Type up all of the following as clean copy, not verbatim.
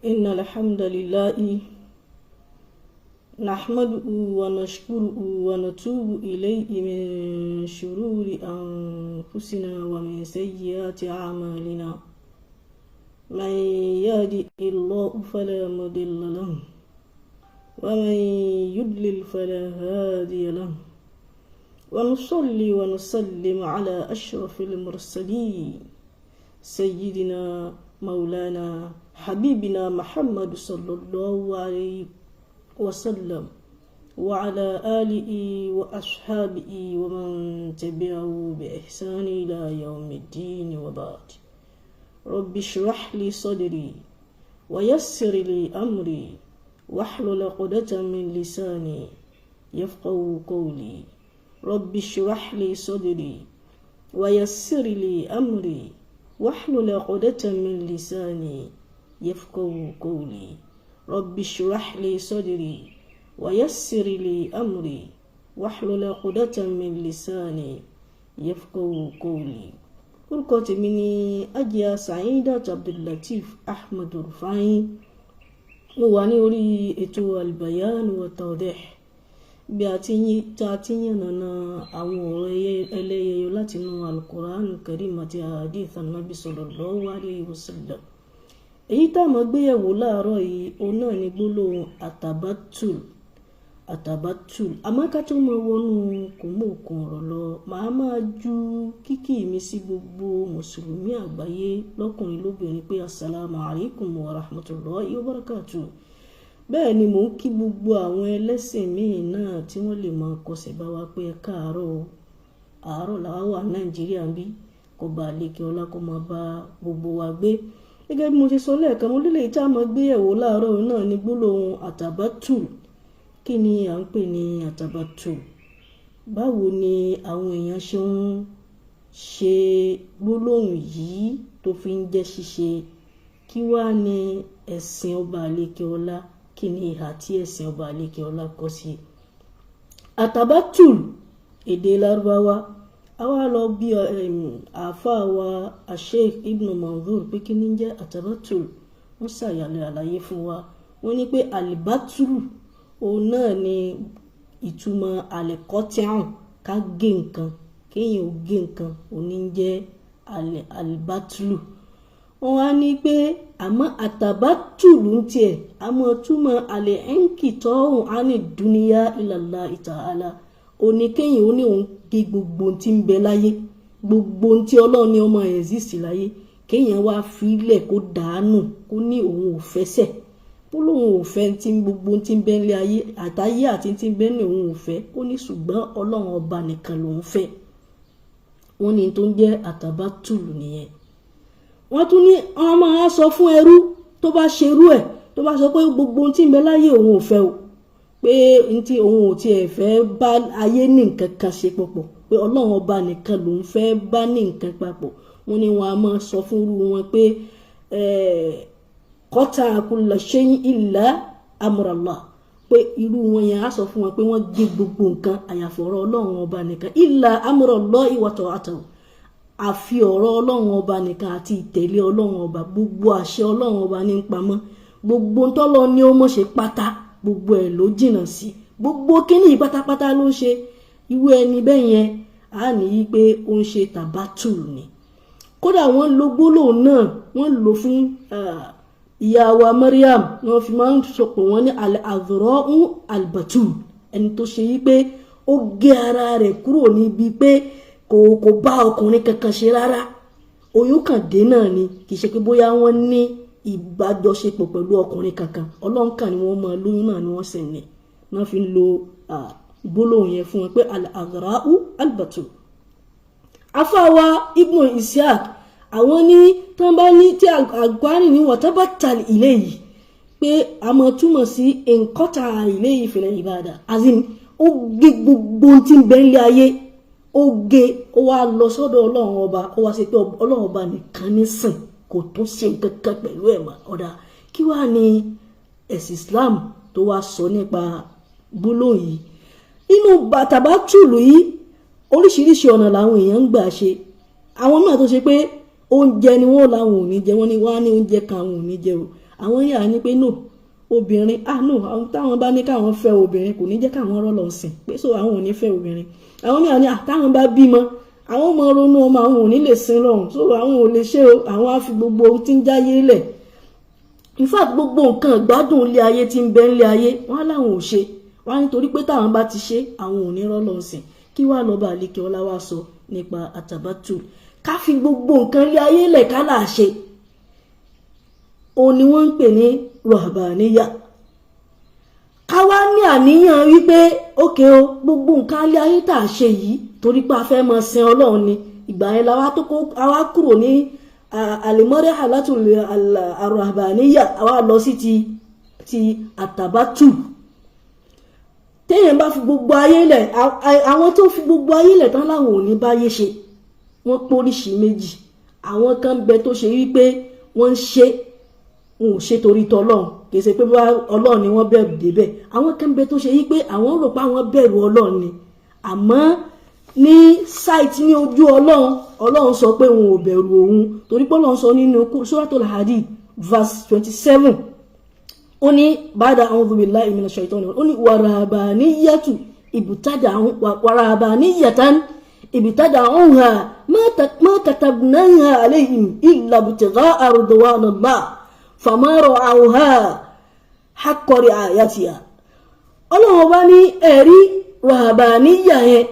إن الحمد لله نحمده ونشكره ونتوب إليه من شرور أنفسنا ومن سيئات أعمالنا. من يهدي الله فلا مضل له ومن يضلل فلا هادي له. ونصلي ونسلم على أشرف المرسلين، سيدنا مولانا حبيبنا محمد صلى الله عليه وسلم، وعلى آله وأصحابه ومن تبعه بإحسان إلى يوم الدين، وبعد. رب اشرح لي صدري ويسر لي أمري واحلل عقدة من لساني يفقه قولي. رب اشرح لي صدري ويسر لي أمري واحلل عقدة من لساني يفقه قولي. رب اشرح لي صدري ويسر لي أمري واحلل عقدة من لساني يفقه قولي. Orúkọ tèmi ni Ajia Saidat Abdullateef Ahmed Rufai. Mo wà ní orí ètò Albayan wa Tawdih, bí a ti ta ti yànnàná àwọn ọ̀rọ̀ ẹlẹ́yẹyọ látinú Al-Qur'an Karim àti Hadith Anabi sallallahu alayhi wa sallam. Èyí tá a máa gbéyẹ̀wò láàárọ̀ yìí, òun náà ni gbólóhùn atabatul. Atabatul. Àmọ́ ká tó máa wọnú kòmóòkun ọ̀rọ̀ lọ, màá máa ju kíkì mi sí gbogbo mùsùlùmí àgbáyé, lọ́kùnrin lóbìnrin, pé asalaamu alaykum wa rahmatulahi wa barakatuh. Bẹ́ẹ̀ ni mò ń kí gbogbo àwọn ẹlẹ́sìn míì náà tí wọ́n lè máa kọsẹ̀ bá wa pé ẹ káàárọ̀ o. Àárọ̀ làwa wà Nàìjíríà ń bí. Kó bá lékè ọlá, kó máa bá gbogbo wa gbé. Gẹ́gẹ́ bí mo ṣe sọ lẹ́ẹ̀kan, mo lélẹ́yìí tá a máa gbéyẹ̀wò láàárọ̀ náà ní gbólóhùn àtàbátùl. Kí ni à ń pè ní àtàbátùl? Báwo ni àwọn èèyàn ṣe ń ṣe gbólóhùn yìí tó fi ń jẹ́ ṣíṣe? Kí wá ní ẹ̀sìn ọba àlékè ọlá? Kí ni ìhà tí ẹ̀sìn ọba àlékè ọlá kọ sí àtàbátùl? Èdè Lárúbáwá, a wá lọ bí àáfàá wa Sheikh Ibn Manzur pé kí ni jẹ́ àtàbátùl. Wọ́n ṣàyàlẹ̀ àlàyé fún wa. Wọ́n ní pé àlìbátùlù, òun náà ni ìtumọ̀ àlẹ́kọ́tíhàn, ká gé nǹkan, kéèyàn ò gé nǹkan, òun ní jẹ́ àlìbátùlù. Wọ́n wá ní pé àmọ́ àtàbátùlù ń tiẹ̀, àmọ́ túmọ̀ àlẹ́ ẹ̀ńkìtọ́hùn ánì dúníyà ilallah ta'ala, òní kéèyàn ó ní òun gé gbogbo ohun tí ń bẹ láyé, gbogbo ohun tí Ọlọ́run ní ọmọ exist láyé, kéèyàn wá filẹ̀, kó dàánù, kó ní òun ò fẹsẹ̀, kó lóun ò fẹ́ tí gbogbo ohun tí ń bẹ nílé ayé àtayé àti tí ń bẹ ní òun ò fẹ́, ó ní ṣùgbọ́n Ọlọ́run ọba nìkan lòun fẹ́. Wọ́n ní tó ń jẹ́ àtàbátùlù nìyẹn. Wọ́n tún ní wọ́n máa sọ fún ẹrú tó bá ṣerú ẹ̀, tó bá sọ pé gbogbo ohun tí ń bẹ láyé òun ò fẹ́ o, pé ntí òun ò tiẹ̀ fẹ́ bá ayé ní nǹkan kan ṣe papọ̀, pé Ọlọ́run ọba nìkan lòun fẹ́ bá ní nǹkan papọ̀, wọ́n ní wọ́n á máa sọ fún irú wọn pé qata kulla shay'in illa amrallah, pé irú wọn yẹn á sọ fún wọn pé wọ́n gé gbogbo nǹkan àyàfọ̀ ọ̀rọ̀ Ọlọ́run ọba nìkan, illa amrallahi wa ta'atahu, àfi ọ̀rọ̀ Ọlọ́run ọba nìkan àti ìtẹ̀lé Ọlọ́run ọba. Gbogbo àṣẹ Ọlọ́run ọba ní pamọ́, gbogbo ntọ́lọ ní ó mọ̀ ṣe pátá, gbogbo ẹ̀ ló jìnnà sí, gbogbo kíní yìí pátápátá ló ń ṣe. Irú ẹni bẹ́ẹ̀ yẹn, á ní pé ó ń ṣe tàbátùl ni. Kódà wọ́n lo gbólóhùn náà, wọ́n lò fún ìyá wa Mariam, ni wọ́n fi máa ń sọpọ̀ wọ́n ní al-adhra'u al-batul, ẹni tó ṣe yí pé ó gé ara rẹ̀ kúrò níbi pé kò bá ọkùnrin kankan ṣe rárá. Oyún kàn dé náà ni, kì í ṣe pé bóyá wọ́n ní ìbájọṣepọ̀ pẹ̀lú ọkùnrin kankan. Ọlọ́run kan ni wọ́n máa lóyún náà ni wọ́n sì ní náà fi ń lo gbólóhùn yẹn fún wọn pé al-aghra'u al-batul. Afáwa Ibnu Ishaq, àwọn ní tán bá ní tí àgbáni ní watabattal ilayhi, pé a máa túmọ̀ sí inqata ilayhi fil ibada, as in ó gé gbogbo tí ń bẹ nílé ayé, ó gé, ó wá lọ sọ́dọ̀ Ọlọ́run ọba, ó wá sí pé Ọlọ́run ọba nìkan ní sìn, kò tún ṣe nǹkan kan pẹ̀lú ẹ̀ mọ́. Ọ̀dà, kí wàá ní ẹ̀sìn Islam tó wá sọ nípa gbólóhùn yìí nínú bàtàbátùlù yìí? Oríṣiríṣi ọ̀nà làwọn èèyàn ń gbà ṣe. Àwọn náà tó ṣe pé Oúnjẹ ni wọ́n làwọn ò ní jẹ. Wọ́n ní wọ́n á ní oúnjẹ kan àwọn ò ní jẹ o. Àwọn yà á ní pé no, obìnrin, ah no, táwọn bá ní káwọn fẹ́ obìnrin, kò ní jẹ́ káwọn rọ́ lọ sìn pé, so àwọn ò ní fẹ́ obìnrin. Àwọn mìíràn ní táwọn bá bímọ, àwọn ọmọ ronú ọmọ, àwọn ò ní lè sin lọ́hùn, so àwọn ò lè ṣe o. Àwọn á fi gbogbo ohun tí ń jáyé lẹ̀. In fact, gbogbo nǹkan ìgbádùn ilé ayé tí ń bẹ ilé ayé, wọn láwọn ò ṣe. Wọn á nítorí pé táwọn bá ti ṣe, àwọn ò ní rọ́ sìn. Kí wàá lọ́ba àlekè ọlá wá sọ nípa àtàbátù, ká fi gbogbo nǹkan ilé ayé lẹ̀ ká là ṣe, òun ni wọ́n ń pè ní rọ̀bàníyà. Ká wá ní àníyàn wípé ókè o, gbogbo nǹkan ilé ayé tá a ṣe yìí, torí pé a fẹ́ máa sin Ọlọ́run ni. Ìgbà yẹn la wá tó kó a wá kúrò ní àlèmọ́rẹ́ àlátù àrọ̀bàníyà, a wá lọ sí ti àtàbátù. Téèyàn bá fi gbogbo ayé lẹ̀, àwọn tó fi gbogbo ayé lẹ̀ tán láwọn ò ní báyé ṣe, wọ́n póríṣi méjì. Àwọn kan bẹ tó ṣe wípé wọ́n ń ṣe, wọn ò ṣe torí tọlọ́run, kì í ṣe pé bá Ọlọ́run ni wọ́n bẹ̀rù débẹ̀. Àwọn kan bẹ tó ṣe wípé àwọn rò pé àwọn bẹ̀rù Ọlọ́run ni, àmọ́ ní sight, ní ojú Ọlọ́run, Ọlọ́run sọ pé òun ò bẹ̀rù òun, torí pé Ọlọ́run sọ nínú Suratul Hadid verse 27, ó ní ba'da a'udhu billahi minash shaitani, ó ní warabaniyatu ibtada'u warabaniyatan ibtada'uha ma katabnaha alayhim illa ibtigha'a ridwanillah fama ra'awha haqqa ri'ayatiha. Ọlọ́run bá ní ẹ̀rí rahabaniya yẹn,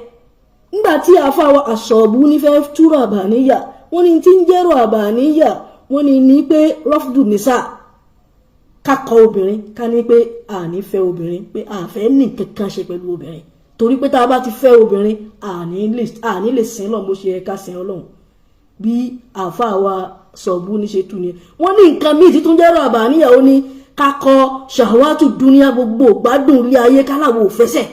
nígbà tí àfàwọ̀ àṣọ̀bù nífẹ̀ẹ́ tú rahabaniya, wọ́n ní tí ń jẹ́ rahabaniya, wọ́n ní pé rọ́fùdù nìsà, ká kọ obìnrin, ká ní pé àní fẹ́ obìnrin, pé àfẹ́ ní kankan ṣe pẹ̀lú obìnrin, torí pé tá a bá ti fẹ́ obìnrin, àní lè sin Ọlọ́run bó ṣe yẹ ká sin Ọlọ́run. Bí àáfàá wa sọ̀bù ní ṣe tú ni. Wọ́n ní nǹkan míì títún jẹ́ ràbàníyà, ó ní ká kọ ṣàwátù dúníà, gbogbo gbádùn ilé ayé, káláwo ò fẹsẹ̀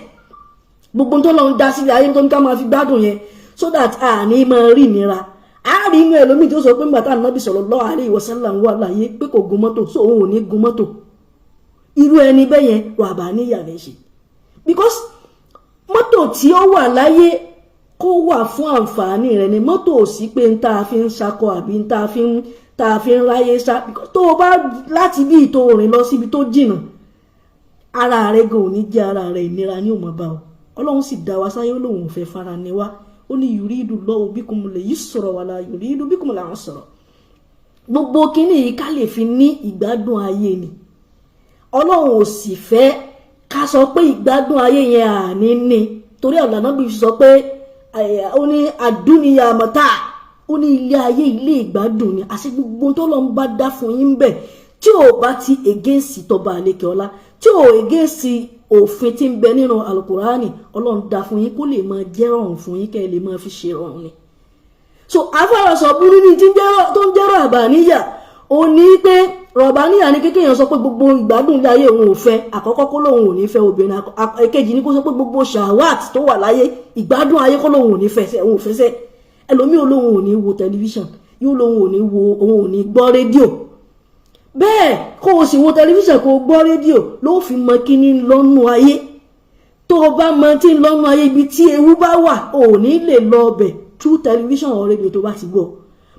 gbogbo tó lọ ń dá sílé ayé tó ní ká máa fi gbádùn yẹn, so that àní máa rí ìnira. A rí inú ẹlòmíì tó sọ pé nígbà tá Ànábì sallallahu alaihi wasallam wà láyé, pé kò gun mọ́tò, so òun ò ní gun mọ́tò. Irú ẹni bẹ́ẹ̀ yẹn, ràbàníyà ní ṣe, because mọ́tò tí ó wà láyé kó wà fún àǹfààní rẹ̀ ni. Mọ́tò ò sí pé ń tá a fi ń ṣakọ àbí ń tá a fi ń ráyé sá. Tó o bá láti bí ìtò rìn lọ síbi tó jìnnà, ara rẹ̀ gan ò ní jẹ́ ara rẹ̀, ìnira ní òmò bá o. Ọlọ́run sì dá wa sáyé, ó lóun ò fẹ́ fara ni wá. Ó ní yuridu Allahu bikumul yusra wala yuridu bikumul usra. Gbogbo kínní yìí, ká lè fi ní ìgbádùn ayé ni. Ọlọ́run ò sì fẹ́ ká sọ pé ìgbádùn ayé yẹn àní ní, torí àlànà bí sọ pé ó ní àdúnìyà mọ́tà, ó ní ilé ayé ilé ìgbádùn ni. Àti gbogbo tó lọ́n bá dá fún yín bẹ̀, tí ò bá ti against tọba àlekè ọlá, tí ò against òfin tí ń bẹ nínú alukurani, Ọlọ́run dá fún yín kó lè máa jẹ́ rọrùn fún yín, kẹ́ ẹ lè máa fi ṣe rọrùn ni. So afárá sọ burú ní tí tó ń jẹ́rọ àbàníyà, ó ní pé rọ̀báníyà ní kékeré sọ pé gbogbo ìgbádùn ilé ayé òun ò fẹ́. Àkọ́kọ́, kó lóun ò ní fẹ́ obìnrin. Èkejì ní kó sọ pé gbogbo shahwat tó wà láyé, ìgbádùn ayé, kó lóun ò ní fẹ́, òun ò fẹ́ sẹ́. Ẹlòmíì ò lóun ò ní wo tẹlifíṣàn, yóò lóun ò ní wo, òun ò ní gbọ́ rédíò. Bẹ́ẹ̀ kó o sì wo tẹlifíṣàn, kó o gbọ́ rédíò, ló fi mọ kíní lọ́nù ayé. Tó o bá mọ tí ń lọ́nù ayé, ibi tí ewu bá wà, ò ní lè lọ ọbẹ̀ through television or radio tó bá ti gbọ́.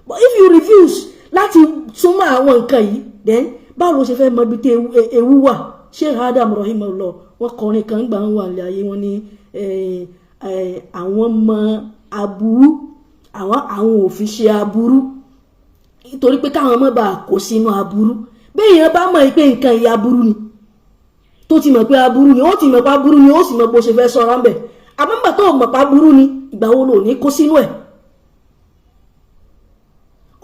But if you refuse láti súnmọ́ àwọn nǹkan yìí, then báwo ló ṣe fẹ́ mọ ibi tí ewu wà? Sheikh Adam rahimahullah, wọ́n kọrin kan gbà ń wà ní ayé wọn ní àwọn mọ aburú, àwọn ò fi ṣe aburú, nítorí pé káwọn má bàa kó sínú aburú. Bẹ́ẹ̀ yẹn bá mọ̀ pé nǹkan ìyá aburú ni, tó ti mọ̀ pé aburú ni, ó ti mọ̀ pé aburú ni, ó sì mọ̀ bó ṣe fẹ́ sọ̀rọ̀ ńbẹ̀. Àmọ́ nígbà tó mọ̀ pé aburú ni, ìgbà wo lò ní kó sínú ẹ̀?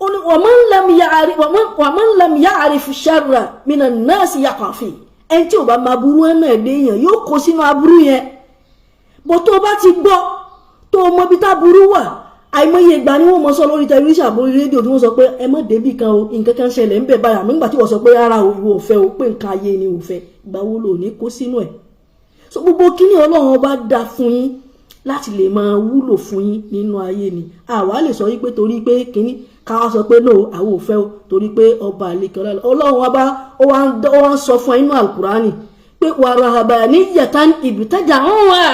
Ó ní wa man lam ya'rif sharra minan nasi yaqa fi. Ẹni tí ò bá máa burú ẹ̀ náà léèyàn yóò kó sínú aburú yẹn. Bó tó bá ti gbọ́, tó mọ ibi tá burú wà, àìmọye ìgbà ni wọ́n mọ sọ lórí tẹlifíṣàn àbórí rédíò tí wọ́n sọ pé ẹ mọ̀ débì kan o, nǹkan kan ṣẹlẹ̀ ń bẹ̀ báyà. Àmọ́ nígbà tí wọ́n sọ pé rárá o, ìwọ ò fẹ́ o, pé nǹkan ayé ni ò fẹ́, ìgbà wo lò ní kó sínú ẹ̀? So gbogbo kíní Ọlọ́run ọba dá fún yín láti lè máa wúlò fún yín nínú ayé ni. Àwa lè sọ wípé torí pé kíní, káwá sọ pé no, àwọn ò fẹ́ o, torí pé ọba àlekè Ọlọ́run ọba ó wá ń sọ fún ẹ nínú Àlùkùránì pé warahabaniyatan ibtada'uha.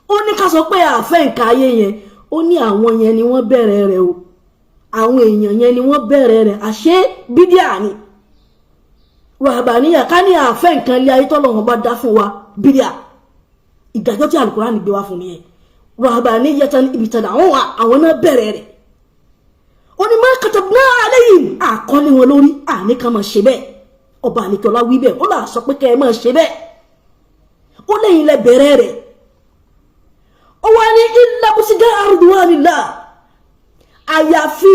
Ó ní ká sọ pé àfẹ́ nǹkan ayé yẹn, ó ní àwọn yẹn ni wọ́n bẹ̀rẹ̀ rẹ̀ o. Àwọn èèyàn yẹn ni wọ́n bẹ̀rẹ̀ rẹ̀. Àṣé bídíà ni ràbàníyà, ká ní àfẹ́ nǹkan ilé ayé tọ́lọ́run bá dá fún wa, bídíà. Ìdájọ́ tí Al-Qur'an gbé wá fún nìyẹn. Ràbàníyatan ibtada'uha, àwọn náà bẹ̀rẹ̀ rẹ̀. Ó ní ma katabna alayhim, àkọlé wọn lórí, àní ká máa ṣe bẹ́ẹ̀. Ọba àlekọ́lá wí bẹ́ẹ̀, ó là sọ pé kẹ́ ẹ máa ṣe bẹ́ẹ̀. Ó lẹ́yìn lẹ bẹ̀rẹ̀ rẹ̀. Ó wá ní illa ibtiga'a ridwanillah, àyàfi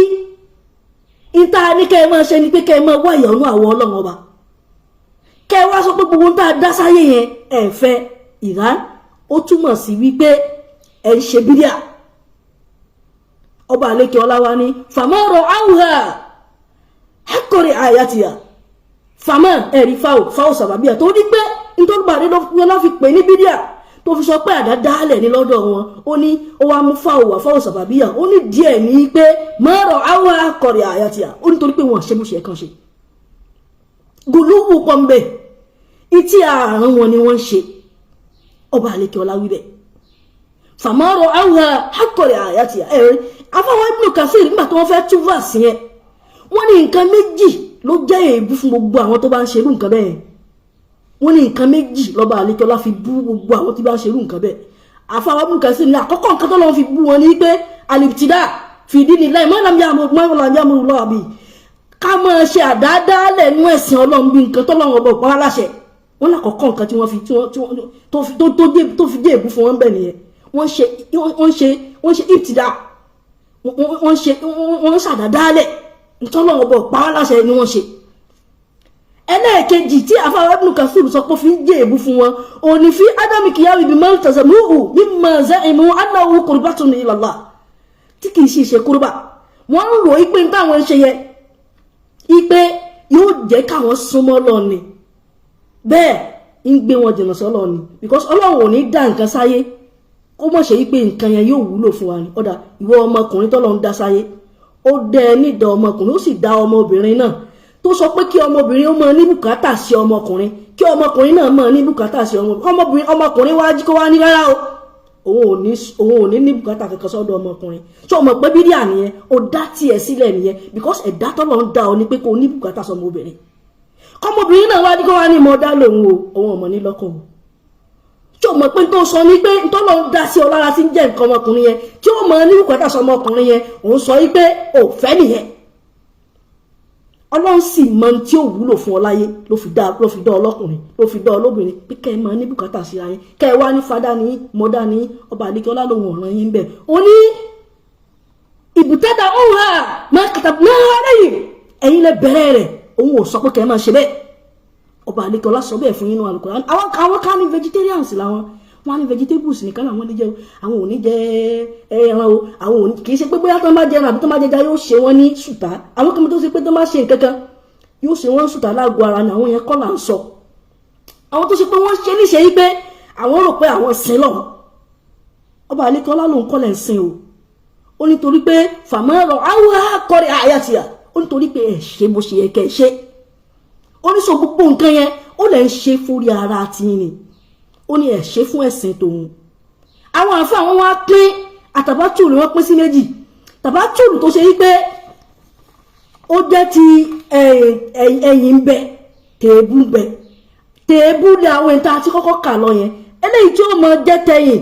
ìta ní kẹ́ ẹ máa ṣe ni pé kẹ́ ẹ máa wá ìyọ́nú àwọn Ọlọ́run Ọba, kẹ́ ẹ wá sọ pé gbogbo tá a dá sáyé yẹn ẹ fẹ́ ìrá. Ó túmọ̀ sí wípé ẹ ń ṣe bídíà. Ọba àlekè ọlá wa ní fama ra'awha haqqa ri'ayatiha. Fama ẹ̀rí fáwọ̀ fáwọ̀ sàbàbíà tó ní pé nítorí bàdé lọ́ fi pè ní bídíà, tó fi sọ pé àdá dálẹ̀ ní lọ́dọ̀ wọn. Ó ní ó wá mú fáwọ̀ wá, fáwọ̀ sàbàbíà. Ó ní díẹ̀ ní pé ma ra'awha haqqa ri'ayatiha. Ó nítorí pé wọn ṣe bó ṣe kàn ṣe, gùlúwù pọ̀nbẹ̀ ìtí ààrùn wọn ni wọ́n ń ṣe. Ọba àlekè ọlá wí bẹ́ẹ̀, fama ra'awha haqqa ri'ayatiha. Ẹ̀rí afáwọn Ibn Kathir, nígbà tí wọ́n fẹ́ tú verse yẹn, wọ́n ní nǹkan méjì ló jẹ́ èébú fún gbogbo àwọn tó bá ń ṣerú nǹkan bẹ́ẹ̀. Wọ́n ní nǹkan méjì lọ́ba àlekè ọlá fi bú gbogbo àwọn tí bá ń ṣerú nǹkan bẹ́ẹ̀. Afáwọn Ibn Kathir ní àkọ́kọ́ nǹkan tó lọ́wọ́ fi bú wọn ní pé al-ibtida' fi dinillahi ma lam ya'mur Allah bihi, ká máa ṣe àdáadáalẹ̀ nú ẹ̀sìn Ọlọ́run bí nǹkan tọ́lọ́run ọba ọ̀pá láṣẹ. Wọ́n lákọ̀ọ́kọ́ nǹkan tí wọ́n fi tó fi dé èbú fún wọn bẹ́ẹ̀ nìyẹn. Wọ́n ṣe ibtida', wọ́n ṣàdádálẹ̀, ntọ́lọ́run ọba ọ̀pá láṣẹ ni wọ́n ṣe. Ẹlẹ́ẹ̀kejì tí àfáà Ibn Kathir sọ pé fi ń jẹ́ èbú fún wọn, òní fi adami qiyami bima iltazamuhu mimma za'imu annahu qurbatun ila Allah, tí kìí ṣe ṣe kúrúbà. Wọ́n ń rò pé táwọn ń ṣe yẹ ipe yóò jẹ́ káwọn súnmọ́ lọ ni, bẹ́ẹ̀ ń gbé wọn jìnnà sọ́lọ́ ni, because Ọlọ́run ò ní dá nǹkan sáyé kó mọ̀ ṣe wípé nǹkan yẹn yóò wúlò fún wa ni. Ọ̀dà ìwọ ọmọkùnrin tọ́lọ́ ń dá sáyé, ó dẹ ẹ nídàá ọmọkùnrin, ó sì dá ọmọbìnrin náà, tó sọ pé kí ọmọbìnrin ó máa ní bùkátà sí ọmọkùnrin, kí ọmọkùnrin náà máa ní bùkátà sí ọmọbìnrin. Ọmọkùnrin wá jí kó wá ní rárá o, òun ò ní ní bùkátà kankan sọ́dọ̀ ọmọkùnrin. Tó o mọ̀ pé bídíà nìyẹn? Ó dá tiẹ̀ sílẹ̀ nìyẹn, because ẹ̀dá tọ́lọ̀ ń dá ọ ní pé kó o ní bùkátà sọmọbìnrin. Kọ́mọbìnrin náà wá ní kó wá ní mọ̀ dá lòun o, òun ọmọ ní lọ́kọ̀ o. Tí o mọ̀ pé tó sọ ní pé tọ́lọ̀ ń dá sí ọ lára tí ń jẹ́ nǹkan ọmọkùnrin yẹn, tí ó mọ̀ ní bùkátà sọmọ ọkùnrin yẹn, òun sọ yí pé ò fẹ́ nìyẹn. Ọlọ́run sì mọ tí ó wúlò fún ọ láyé, ló fi dá ọlọ́kùnrin, ló fi dá ọlọ́bìnrin, pé kẹ́ ẹ máa ní bùkátà sí ayé, kẹ́ ẹ wá ní fadá ní mọ́dá ní. Ọba àdékẹ́ ọlá lòun ọ̀ràn yín bẹ̀. Ó ní ìbùtẹ́dà òun hà máa kàtà náà lẹ́yìn ẹ̀yin lẹ bẹ̀rẹ̀ rẹ̀, òun ò sọ pé kẹ́ ẹ máa ṣe bẹ́ẹ̀. Ọba àdékẹ́ ọlá sọ bẹ́ẹ̀ fún yín nínú Al-Qur'an. Àwọn ká ní vegetarians làwọn, wọn á ní vegetables nìkan làwọn lè jẹ o, àwọn ò ní jẹ ẹran o. Àwọn ò ní, kì í ṣe pé bóyá tó máa jẹ ẹran àbí tó máa jẹja yóò ṣe wọn ní sùtá. Àwọn kan tó ṣe pé tó máa ṣe nǹkan kan yóò ṣe wọn sùtá lágbo ara ni, àwọn yẹn kọ́ là ń sọ. Àwọn tó ṣe pé wọ́n ṣe níṣe yí pé àwọn rò pé àwọn sin lọ, ọba àlekọ́ lálóhùn kọ́ lẹ̀ ń sin o. Ó nítorí pé fàmọ́rọ̀ àwọn akọrin àyàtìyà, ó nítorí pé ẹ̀ ṣe bó ṣe yẹ kẹ́ ẹ ṣe. Ó ní sọ gbogbo nǹkan yẹn, ó lẹ̀ ń ṣe fúri ara tiyín ni. Ó ní ẹ̀ ṣe fún ẹ̀sìn tòun. Àwọn àfáà wọn wá pín àtàbátùlù, wọn pín sí méjì. Tàbátùlù tó ṣe wípé ó jẹ́ ti ẹ̀yìn ń bẹ, tèébú ń bẹ. Tèébú ni àwọn ìta àti kọ́kọ́ kà lọ yẹn. Eléyìí tí ó mọ jẹ́ tẹ̀yìn,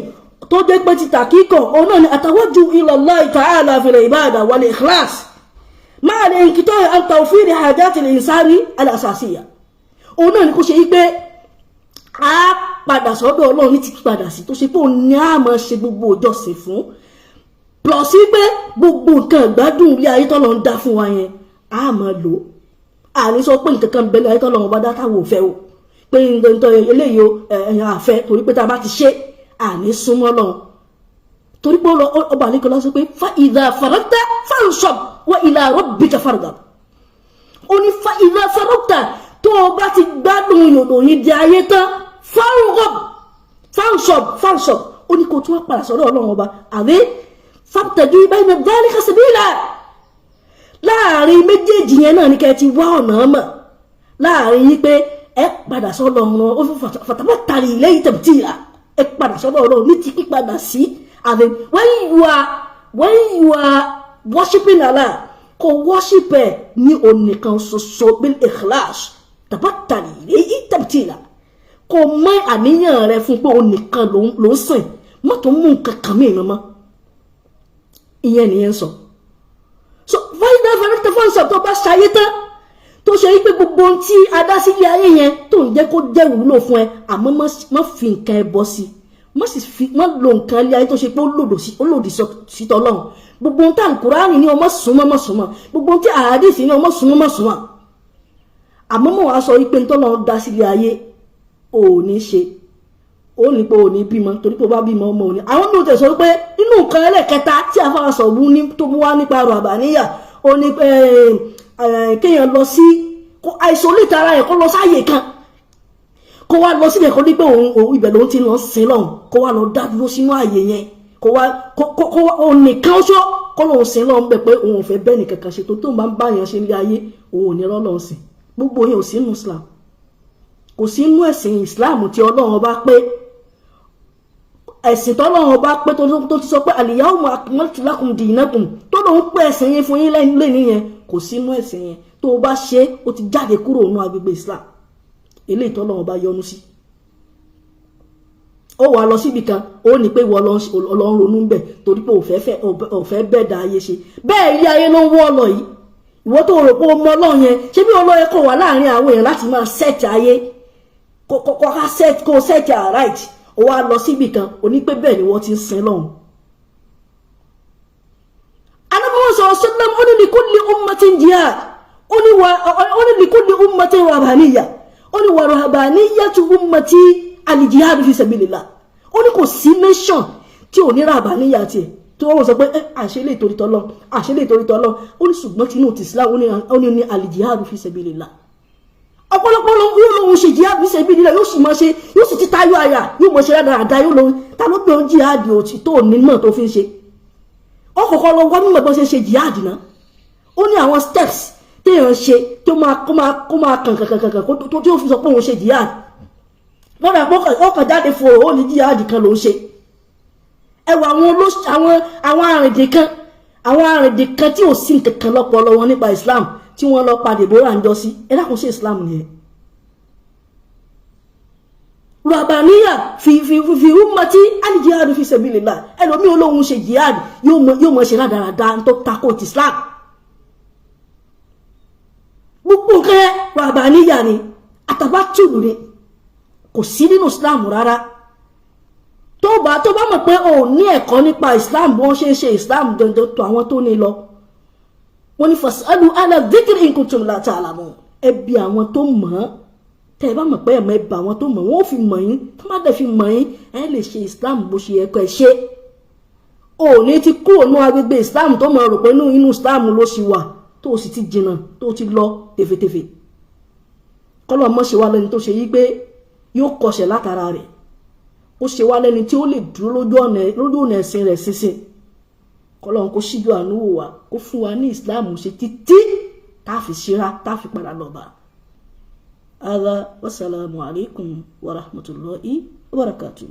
tó jẹ́ pé ti tàkíkọ̀, òun náà ni àtàwájú ila Allah ta'ala fil ibada wal ikhlas ma'a al-inqita'i an tawfiri hajati al-insani al-asasiyya. Òun náà ni kó ṣe wípé a padà sọ́dọ̀ Ọlọ́run ní ti padà sí, tó ṣe pé òun ní a máa ṣe gbogbo ìjọsìn fún, plus pé gbogbo nǹkan ìgbádùn ilé ayé tọ́lọ́ ń dá fún wa yẹn, a máa lò ó. Àní sọ pé nǹkan kan bẹ́ẹ̀ ayé tọ́lọ́ wọn bá dá táwọn ò fẹ́ o, pé nǹkan eléyìí o, ẹ̀yàn àfẹ́, torí pé tá a bá ti ṣe, àní súnmọ́ lọ́hùn, torí pé ọba àlekọ́ lọ sọ pé fa idha faragta fansab wa ila rabbika farghab. Ó ní fa idha faragta, tó o bá ti gbádùn yòdò yìí di ayé tán, farghab, fansab, fansab, ó ní kó tún wá padà sọ́dọ̀ Ọlọ́run Ọba. Àbí fabtaghi bayna dhalika sabila, láàrin méjèèjì yẹn náà ní kẹ́ ẹ ti wá ọ̀nà mọ̀ láàrin yín pé ẹ padà sọ́dọ̀ Ọlọ́run. Ó fi fatabattali ilayhi tabtila, ẹ padà sọ́dọ̀ Ọlọ́run ní ti pípadà sí. Àbí when you are worshiping Allah, Kó worship ẹ̀ ní onìkan ṣoṣo, bil ikhlas, tabattali ilayhi tabtila. Kó mọ àníyàn rẹ fún pé onìkan ló ń sìn, má tó mú nǹkan kan mìíràn mọ́. Ìyẹn nìyẹn sọ. So fáyidá faragta fansab, tó bá ṣayé tán, tó ṣe wípé gbogbo ohun tí a dá sílé ayé yẹn tó ń jẹ́ kó jẹ́ ìwúlò fún ẹ, àmọ́ má fi nǹkan ẹ bọ́ sí, má sì fi má lo nǹkan ilé ayé tó ṣe pé ó lòdì sí tọ́lọ́run. Gbogbo ohun tí Àlùkùránì ní ọmọ súnmọ́, má súnmọ́. Gbogbo ohun tí àhádìsì ní ọmọ súnmọ́, má súnmọ́. Àmọ́ mọ̀ wá sọ wípé ntọ́lọ́run dá sílé ayé ò ní ṣe, ó ní pé ò ní bímọ, torí pé ó bá bímọ, ọmọ ò ní. Àwọn mi ò tẹ̀ sọ wípé nínú nǹkan ẹlẹ́kẹta tí afárá sọ wú ní tó mú wá nípa ràbàníyà, ó ní kéèyàn lọ sí kó isolate ara yẹn, kó lọ sáàyè kan, kó wá lọ síbẹ̀, kó ní pé òun ibẹ̀ lòun ti lọ sin lọ́hùn, kó wá lọ dá dúró sínú àyè yẹn, kó wá kó wá òun nìkan ṣó, kó lòun sin lọ́hùn bẹ̀, pé òun ò fẹ́ bẹ́ẹ̀ nìkan kan ṣe, tó tóun bá ń bá yẹn ṣe ní ayé, òun ò ní rọ́ lọ́hùn sìn. Gbogbo yẹn ò sí nínú Islam, kò sí nínú ẹ̀sìn Islam tí Ọlọ́run bá pé, ẹ̀sìn tọ́lọ́run bá pé, tó ti sọ pé al-yawma akmaltu lakum dinakum, tó lòun pé ẹ̀sìn yẹn fún yín lẹ́yìn yẹn, kò sínú ẹ̀sìn yẹn. Tó o bá ṣe, ó ti jáde kúrò nínú agbègbè Islam eléyìí tọ́lọ́run bá yọ́nú sí. Ó wà lọ síbi kan, ó ní pé ìwọ lọ ń ronú bẹ̀ torí pé òfẹ́ bẹ́ẹ̀ da ayé ṣe bẹ́ẹ̀. Ilé ayé ló ń wọ́ ọ lọ yìí. Ìwọ tó rò pé o mọ Ọlọ́run yẹn, ṣé bí Ọlọ́run kò wà láàrin àwọn èèyàn láti máa set ayé, kó set right, ó wá lọ síbi kan, ó ní pé bẹ́ẹ̀ ni wọ́n ti ń sin lọ́hùn. Anábọ́wọ́ sọ̀rọ̀ sọ́dọ̀, ó ní likulli ummatin jihad, ó ní likulli ummatin rahbaniyya, ó ní wa rahbaniyyatu ummati al-jihad fi sabilillah. Ó ní kò sí nation tí ò ní rahbaniyya tiẹ̀, tí wọ́n sọ pé àṣẹ lè torí tọ́lọ́, àṣẹ lè torí tọ́lọ́. Ó ní ṣùgbọ́n tinú ti Islam, ó ní al-jihad fi sabilillah. Ọ̀pọ̀lọpọ̀ yóò lóun ṣe jihad fi sabilillah, yóò sì máa ṣe, yóò sì ti tayọ àyà, yóò mọ̀ ṣe rádaràda. Yóò lóun ta ló gbé ohun jihad òtí tó ní mọ̀ tó fi ń ṣe. Ó kọ́kọ́ lọ wá mímọ̀ bó ṣe ṣe jihad náà. Ó ní àwọn steps téèyàn ṣe tó máa kó máa kàn kàn kàn kàn tó tí ó fi sọ pé òun ṣe jihad. Lọ́dà ọkàn jáde fò, ó ní jihad kan ló ń ṣe. Ẹ wọ àwọn olóṣ àwọn arìndìn kan, àwọn arìndìn kan tí ò sí nǹkan kan lọ́pọlọ wọn nípa Islam, tí wọ́n lọ pa Deborah ń jọ sí. Ẹ dákun, sí Islam nìyẹn? Rabaniya fi ummati al-jihad fi sabilillah. Ẹlòmíì olóhùn ṣe jihad, yóò mọ ṣe rádaràda tó tako ti Islam. Gbogbo nǹkan yẹn, rabaniya ni, àtàbátùlù ni, kò sí nínú Islam rárá. Tó bá mọ̀ pé o ní ẹ̀kọ́ nípa Islam, bí wọ́n ṣe ń ṣe Islam dandan, tó àwọn tó ní lọ, wọ́n ní fasalu ahla dhikri in kuntum la ta'lamun. Ẹ bi àwọn tó mọ̀ ọ́n. Tẹ́ ẹ bá mọ̀ pé ẹ̀mọ́, ẹ bá àwọn tó mọ̀, wọ́n ò fi mọ̀ yín. Tó má dẹ̀ fi mọ̀ yín, ẹ lè ṣe Islam bó ṣe yẹ kó ẹ ṣe. O ní ti kúrò ní agbègbè Islam, tó mọ̀ rò pé inú Islam ló ṣì wà, tó o sì ti jìnnà, tó o ti lọ tefetefe. Kọ́lọ̀ mọ́ ṣe wá lẹ́ni tó ṣe yí pé yóò kọsẹ̀ látara rẹ̀. Ó ṣe wá lẹ́ni tí ó lè dúró lójú ọ̀nà ẹ̀sìn rẹ̀ sísìn. Kọ́lọ́n kó ṣíjú àánú wò wá, kó fún wa ní Islam ṣe títí tá a fi ṣíra, tá a fi padà lọ bá. Hada, wasalaamu alaykum wa rahmatulahi wa barakatuh.